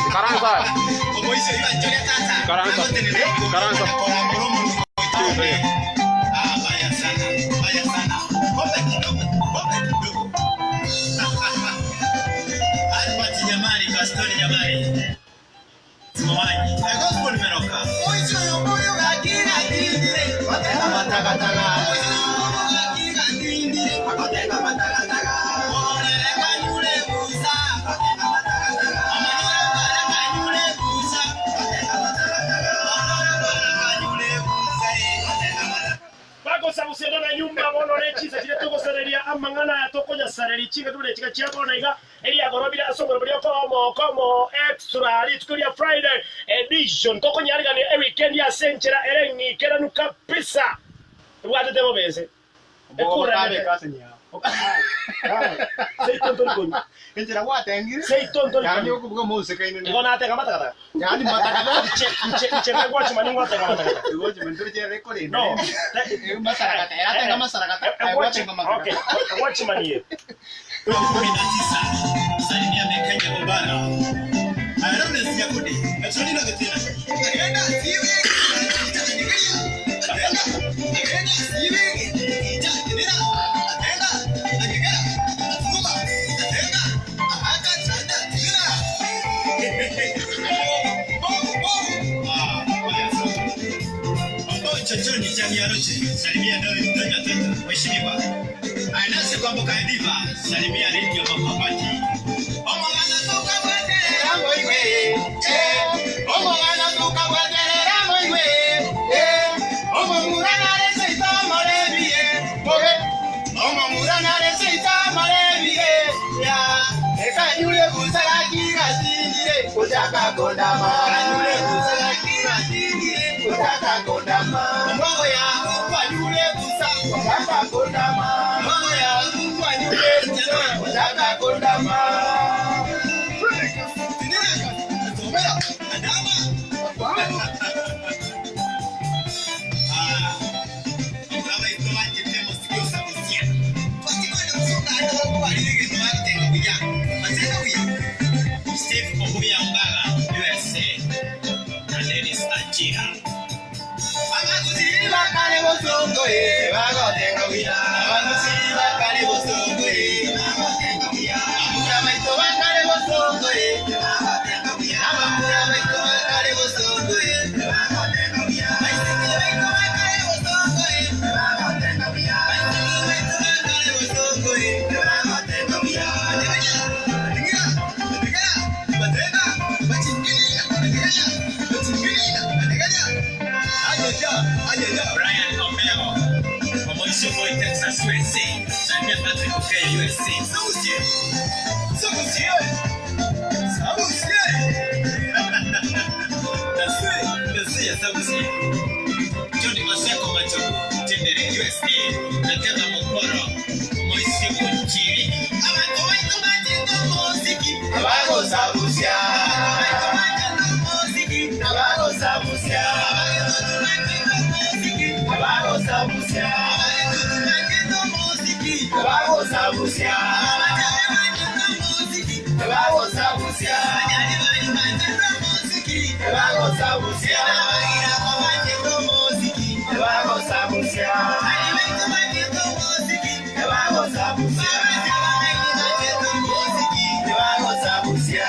Ikaransa. Ikaransa. Ikaransa. Bagosabusia na nyumba bono ne chinsa chiria togosareria amang'ana aya tokonyasareria chingaki buna chiga chia bono iga eriagorobire ase omoremo ria okoba omoko omo extra rituko ria Friday edition tokonyarigania eweekend ase enchera ere eng'ikeranu kabisa ebwatete bobe ense Ekuranete. Seito ntori konywa. Enchera gwatengire. Seito ntori Yani konywa. okubuga mosekaine. Igo natega matakataka. Yani matakataka. Inche inche inche ngwachi mani ngwatega matakataka. Igo chimentoro chere korenda. No. Eh, masarakata. Yatenga masarakata. Eh, watch Gwatenga matakata. okay. Watch mani ye. 19 salimia Mekenya Obara. Lawrence Yakudi, Metronina Getina. Agenda siwe Agenda agenda siwe ija nira agenda agenda atuma agenda aka chanda tira. Ah, baya sana. Ambao chochoni cha Miaroche, salimia Dori Mtonya Teta, Mheshimiwa. Anase kwambo Kadiva, salimia Radio Mapapati. Omwana tukabweterera moiwe, eh. Omwana tukabweterera moiwe, eh. Omomura nare seita marebie, ohe. Omomura nare seita marebie, ya. Ekanyure busara kigatindire, Kutaka kondama. Kanyure busara kigatindire, Kutaka kondama. Mwago ya kwanyure busa, Kutaka kondama. mwago ya kwanyure busa. Kutaka kondama. Steve Obuya Mbala, USA, na Dennis Ajira. Abaguzi bakale bosongoye, bagotenga buya. Abaguzi bakale bosongoye, bagotenga buya. Abamura baito bakale bosongoye, bagotenga buya. Abamura baito bakale bosongoye, bagotenga buya. Baisiki baito bakale bosongoye, bagotenga buya. Baisiki baito bakale bosongoye, bagotenga buya. Dingira, dingira, batenga, bachingirina, batenga, bachingirina, batenga. Ayeja, ayeja. Brian Omeo, Omoisho Boy, Texas, USA. Salimia Patrick Okey, USA. Sabusie. Sabusie. Sabusie. Nasi, nasi ya Sabusie. Johnny Maseko Machogu, Tendere, USA. Nakeba Mokoro, Omoisho Boy, Abantu baitu bagenda muziki. Abagosabusia. Abantu bagenda muziki. Abagosabusia. Abantu bagenda muziki. Abagosabusia. Abagosabusia. Abagosabusia. Abagosabusia. Abagosabusia. Abagosabusia. Abagosabusia.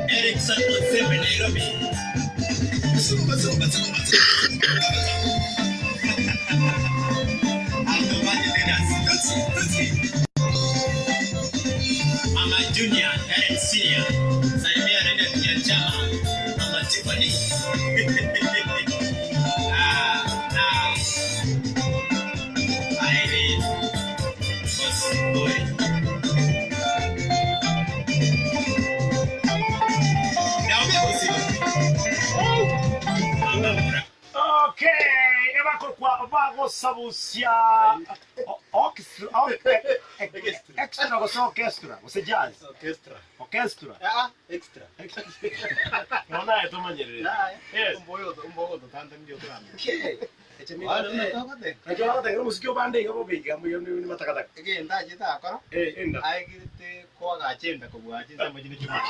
Erickson Otsepe, Nairobi. Senior, salimia Leonard Nyanchama, Mama Tiffany. Ah, ah. Irene, Osibori. Naomi Osibori. Mama Mura. Okay, ebakorokwa bagosabusia orchestra, extra gose orchestra gose jazz Orchestra. orchestra. Ah, extra. Naona tomanyerere. Yes. Umboyo umboyo tanda ndio turana. Okay. Wale unatoka Nakio bagatengera omosiki obande iga bobe iga muyo ni matakataka. Ege ndaje takora. Eh, enda. Aigirite kwagachenda kobwache samba chine chuma.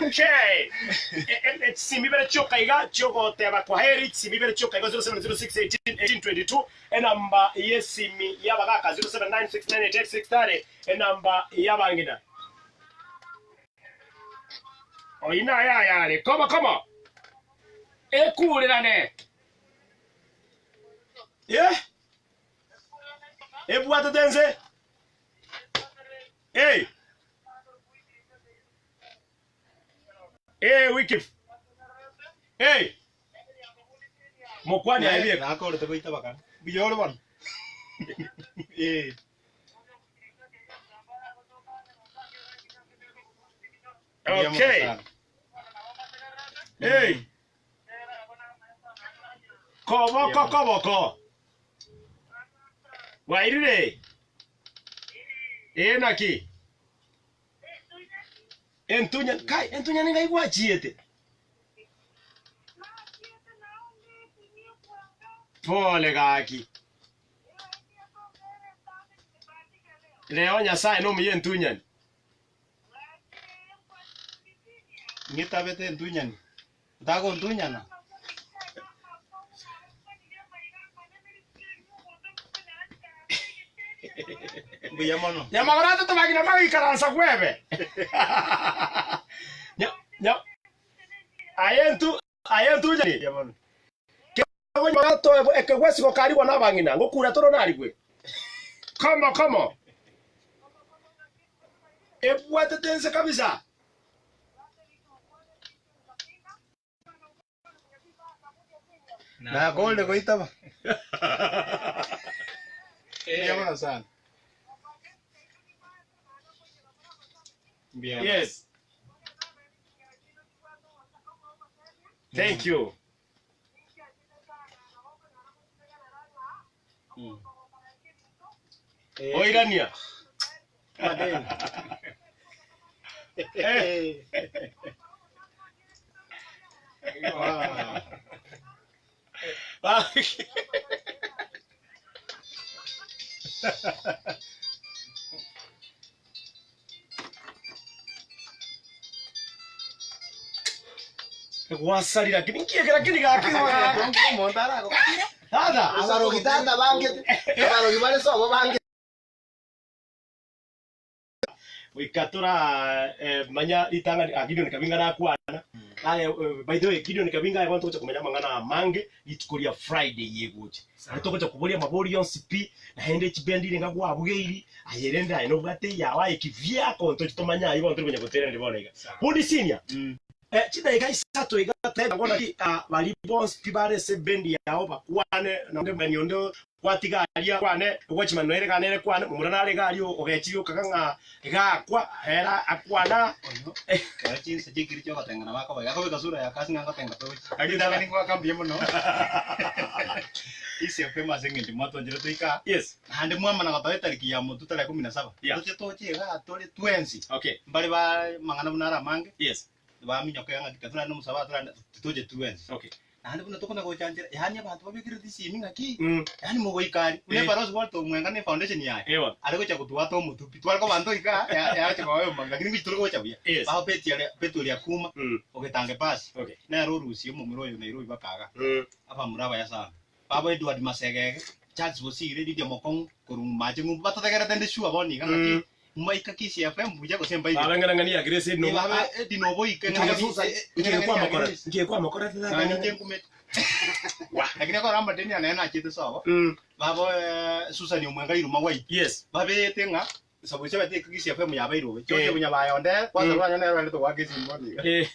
Okay. Chisimibere chioka iga chiogoteba kwaheri chisimibere chioka iga 0706181822 enamba yesimi yabagaka 0796988630 enamba yabangina. Oina yayare koma koma. Ekurirane. Yeah. Ebwate tenze. Hey. Hey, Wikif. Hey. Mokwani aibie. Nakorete goita bakana. Biyoro bono. Eh. Okay. Hey. Koboko koboko. Wairire. Eh naki. Entunya kai entunya ninga igwachiete. Pole gaki. Leo Nyasaye nomuye entunyani. Ngitabete entunyani. Utago entunyana. Mbuya mono. Nyamagoro totobagina magikaransa gwebe. Nya nya aye aye entunyani. Mbuya mono. Gato ekegwesiko karigwa nabang'ina ngokura toro narigwe. Komo komo. Ebwatete ense kabisa. Nakorire goitaba. Mbuya mono sana. Mbuya mono. Yes. Thank you. Mm. Oirania. Madeni. Eh. Ah. Gwasarira kini nkiekera kini gaki. Tata. Abarogi tata bangete. Abarogi bare sobo bangete. Wikatura manya ritanga a Gideon Kabinga nakwana. Aye by the way Gideon Kabinga I want to kumenya mangana mange rituko ria Friday yegoche. Aritokocha kuboria mabori yonsi pi na hende chibendi nga gwabugeiri ayerenda ino bwate yawa ikivyako nto chitomanya ayi bonto kunya gotera ndibona iga. Bundi senior. Chidaika isato igateba ngona ki bali bonsi pi bare se bendi yao bakwane na nde manyondo gwatigaria kwane gwachimanoere kanere kwane mumura nare gari ogechiri okakang'a gakwa era akwana Kero chinsa chikiri chiogotengana bakoba gakobeka sura ya kasi ng'a ngotenga togochi. Agitara. Agitara ningwaka mbuya mono. Ise FM ase eng'encho mwatwanchire toika. Yes. Naende mwamana gotoa etariki ya motu tarehe kumi na saba. Yeah. Toche toche iga tore twensi. Okay. Mbare ba mang'ana buna ara amange. Yes. Baminyoka ng'a turande omosabe turande toche twensi. Okay. Naende buna tokona gochanchera yaani abanto babekire tisimi ng'aki. Mm. Yaani mogoikari. Buna Eh. ebarosi Walter Omwenga ne foundation yaye. Ewa. Are gocha gotwata omotupi. Tware kobanto iga yache koyomba lakini ngichi tore gocha buya. Yes. Bao Betty Betty Akuma Mm. ogetange pasi. Okay. Nere orusie omomura oyo Nairobi bakaga. Mm. Abamura abaya sana. Baba Edward Masegege, Charles Bosire, Lydia Mokong, korwa mache ng'umbu batotegerete nde sure bono iga ng'aki. Mm. Mbaika Kisii FM buya gose mbaike. Babenganangania Grace no. Babe dinoboike Ngiye kwa makora. Ngiye kwa makora Nani tata. nkumete. Lakini akora amadeni ane nachete sawa. Mm. Baba Susan Omwenga iruma white. Yes. Babete ng'a Sabusia bete Gusii FM yabeire Eh. George Bunyabaye onde kwanza Mm. rwanya nere rwendete goaka esimi bono iga. Eh.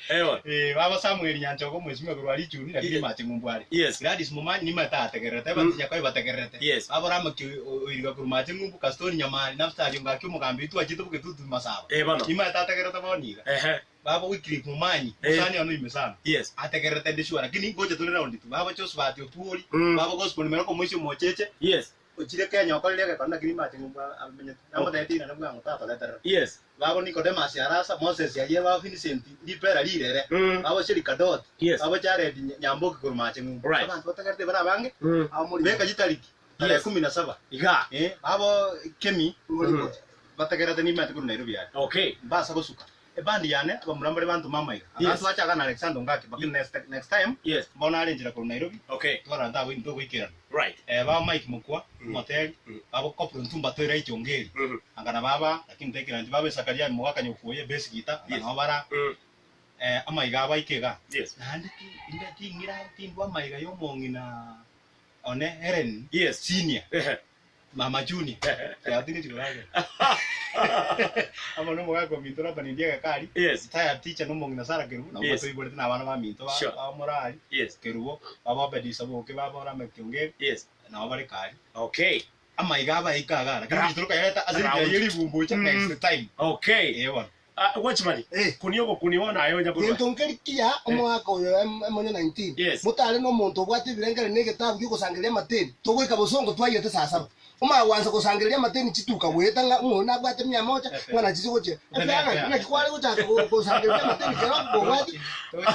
Ewa. Eh, baba Samuel Nyanchogo omweshimiwa korwa Richuni lakini Yes. mache ng'umbu are. Yes. Gladys Momanyi nimate ategererete abanto Nyakoe bategererete. Yes. Baba Ramaki oiriga korwa mache ng'umbu Kastoni Nyamari Naftali Ongaki omogambi oito achete bogetutu Masaba. Eh, bono. Nimate ategererete bono iga. Ehe. Baba Wycliffe Momanyi Eh. mosani one ime sana. Yes. Ategererete ndi sure lakini ngocha tore round tu. Baba Josephat Otuori, Mm. baba Gospel Meroko moisio mocheche Yes. ochire Kenya okorire egekone lakini mache ng'umbu amenyete. Namotebeti inane bwango tatoreterera. Yes. Babo Nicodemus Arasa, Moses Yaye, babo Vincent Ripera Rirere, Mm. babo Shirika Dot, Yes. babo Jared Nyamboki korwa mache ng'umbu. Right. Abanto batagerete bare abange, Mm. beka chitariki tarehe Yes. 17. Iga. Eh, babo Kemi Mm. batagerete nimate korwa Nairobi are. Okay. Mbasa gosuka. Ebandi yane abamura mbare bantu mama iga. Yes. Abantu bachaga na Alexander Ngaki, but next next time Yes. mbona arenjera korwa Nairobi, Okay. twaranta abo into goikerana. Right. Eh, babo Mike Mukwa, Mm. Moteri, Mm. babo Kopro Ntumba Toire Ichongeri. Mm. Angana baba, lakini tekera baba Sakaria Mwaka Nyokuye base gita, angana bara Mm. eh, amaiga abaikega Yes. naende inde tingira tindwa amaiga y'omong'ina one Helen Yes. senior Ehe. mama junior yatinge chikorage amo nomogaka ominto nabanindia egekari Yes. retired teacher nomong'ina Sarah Kerubo nabo Yes. batoiborete na abana ba minto Sure. bamorari Yes. Kerubo baba Obedisa boke baba Orame Kiongeri Yes. nabo bare kari Okay. amaiga abaika iga lakini Ra- chitoroka yareta ase Round. yeribumbucha Mm. next time Okay. eh bono Uh, watchman. Eh. Kuniogo kuniona ayo nyakurwa. Gento nkeri kiya omwaka oyo emonye 19 Yes. mutare n'omonto obwate ebirengere na egetabu giogosangereria amateni togoika bosongo twayete saa saba omagwansa gosangereria amateni chituka gweta ng'a ng'o nabwate mia moja ng'ana chichi gochia ebianga naki kware gochaka gosangereria amateni kero kobwati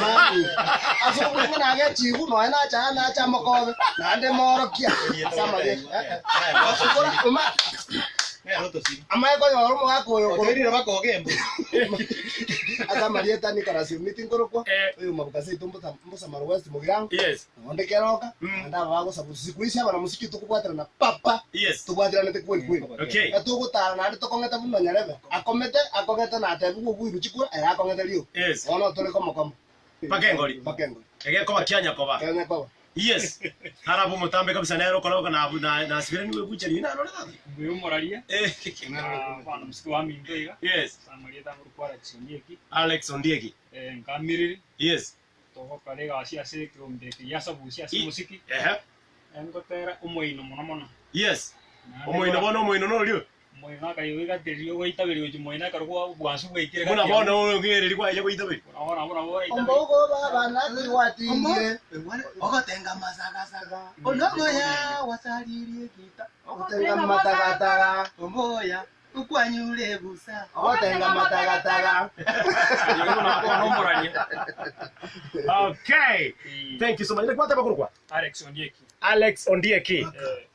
mani ase obwenge nage echigu noe nacha nacha mokobe naende morokia ase amarieta Okora oma amae konyora omogaka oyo oterire bakogembo ase amarieta nikarasi meeting korokwa Eh. oyo mabukase itu mbusamaro west mugirango Yes. onde keroka Mm. anda bagosabu siku ici abana musiki tukubwatirana papa Yes. tubwatiranete kweli kweli Okay. etugutara naende tokong'ete buna nyarebe akomete akong'ete natebi gwobuiru chikura ere akong'ete rio Yes. bono tore komokomo Pakengori. pakengori Egekoba kianyakoba. keng'e koba Yes. Harabu mutambe kabisa nero koroka na na na sibira niwe buchari na rora. Mbuya omoraria Eh. bana musiki wa minto iga Yes. samarieta ngorkwara chindieki Alex Ondieki. eh, nkamiriri Yes. togokora egasi ase ekeombe eke giasabusia ase I- musiki Ehe. engotera omoino mono mono Yes. Naende Omoino gora- bono omoino norio. omoino akaigo igatereria ogoitaberia gochi moino ekero kwa bwansu bwaikire Buna gati yabo. bono ogereri kwa ya goitaberi. Buna bono buna bono oitaberi. ombogo baba nakiwatirie ogotenga masagasaga onogoya wasaririe gita ogotenga matagataga omoya ukwanyure busa ogotenga matagataga Igo buna bono omoraria. Okay. Eh, Thank you so much. Ndakwata bakurukwa. Alex Ondieki Alex Ondieki. Eh,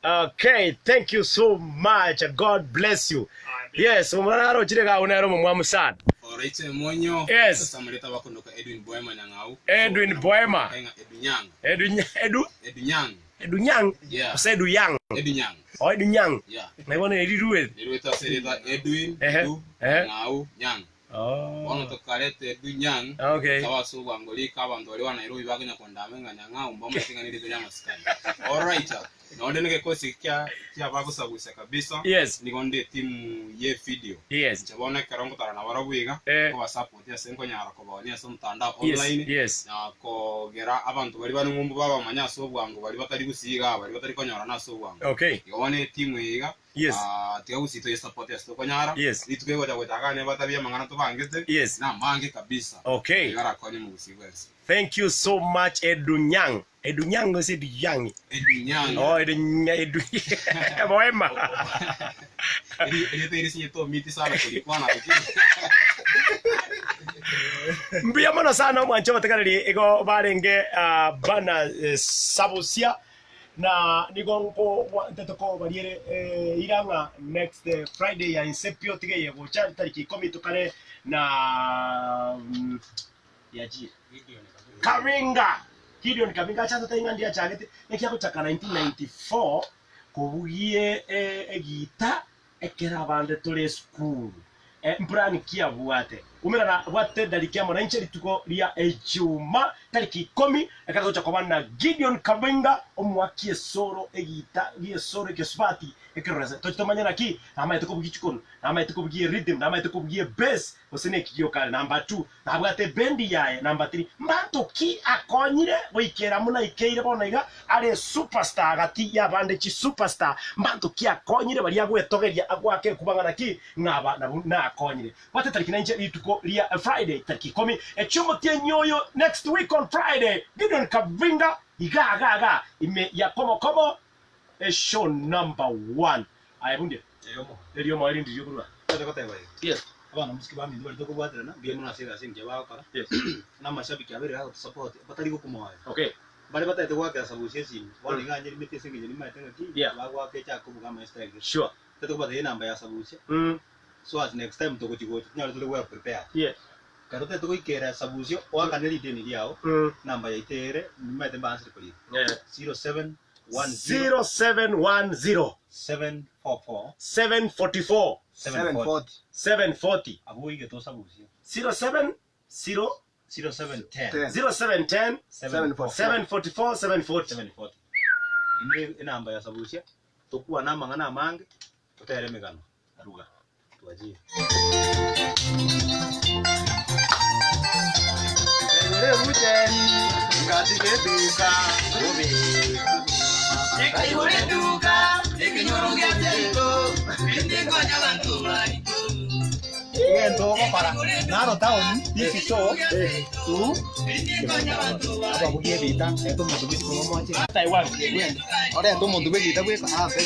Okay, thank you so much. God bless you. ah, Yes, omwana arochire ga unero mumwamu sana. Alright, Monyo. Yes. Sasa mleta bakondoka Edwin Boema Nyang'au. Edwin Boema. Kainga Edu Nyang. Edu Edu Edu Nyang. Edu Nyang. Yeah. Ose Edu Yang. Edu Nyang. O Edu Nyang. Yeah. Na ibona eriruwe. Nilweta sereta Edwin Ehe. Edu Ehe. Nyang'au Nyang. Bono Oh. tukarete Edu Nyang. Okay. Kabaso bwangolika abantu bali wa Nairobi bagenya kondame nga Nyang'au mboma tinganire lya masikani. Alright. Naonde ngekosi kya kya bakusabusa kabisa. Yes. Nigonde timu ye video. Yes. Nchabona karongo tarana barabwiga. Eh. Ko basupport ase nkonyara kobaonia ase mtandao Yes. online. Yes. na kogera abantu bari bari ng'umbu babamanya ase obwango bari batari gusiga bari batari konyora ase obwango Okay. igobona etimu iga Yes. ah, tiga gusito ye support ase tokonyara Yes. rituko gocha gochaka batabia mang'ana tobangete Yes. na mange kabisa Okay. igarakonye mu gusiga ase Thank you so much Edu Nyang. Edu Nyang ose Edu Yang. Edu Nyang Oh, Edu Nyang Edu. Boema. eri eri sinye to miti sana kulikwana lakini Mbuya mono sana omwancho bategareri igo barenge ah, bana eh, sabusia na nigo nko ntetoko bariere eh, irang'a next eh, Friday ya Insepio tige yegocha tariki ikumi tukare na mm, yaji Karinga Gideon Karinga acha tata ing'andi achagete nekia gochaka 1994 kobugie eh, egita ekera abande tore school eh, mpurani kiabwate Umerana bwate dariki amo nainche rituko ria Ejuma tariki ikomi ekero togocha koba na Gideon Kavinga omwaki esoro egita giesoro ekesubati ekerorese toche tomanye naki namaete kobugia chikonu namaete kobugia erhythm namaete kobugia ebass gose neki gioka are number two nabwate ebendi yaye number three mbanto ki akonyire goikera muna aikeire bono iga are esuperstar gati yabande chisuperstar mbanto ki akonyire baria agwetogeria agoaka ekuba ng'a naki ng'a aba nabwo nakonyire. Bwate tariki nainche rituko ria Friday tariki ikomi echiomotienyi oyo next week on Friday Gideon Kavinga iga iga iga ime ya komo komo eshow number one aye bundia Eyomo. eriomo erindi riokorwa Tote goteba iga. yes Abana mosiki baminto baria tokobwaterana, mbuya mono ase egasi engiya bagokora. yes Na amashabiki abere agotosupport, batari gokomoyo. okay Baria batagete goakera Sabusia esimi, bono iga anyerimete ase eng'encho nimaete ng'aki, Yeah. bagoaka echake kobuga amaestyle gete. sure Totagete kobatebia enamba ya Sabusia, mm so as next time togochi gocha tonyare tore well prepared. yes Ekero otagete goikera Sabusia, oakane rideni riao, mm enamba yaito ere, nimaete mbansire korika. yeah 0710 0710 744 744 740. 740 Abwo oigete osabusie. 070 0710 Ten. 0710 744 744 740 740. Ime enamba ya Sabusia, tokwana amang'ana amange, totere emegano. Aruga. Twachire. Naro town, this is so, tu, ababugie bita, eto omonto bw'isiko ng'omwanchire. Taiwan Orente omonto bw'egita bweka, ah,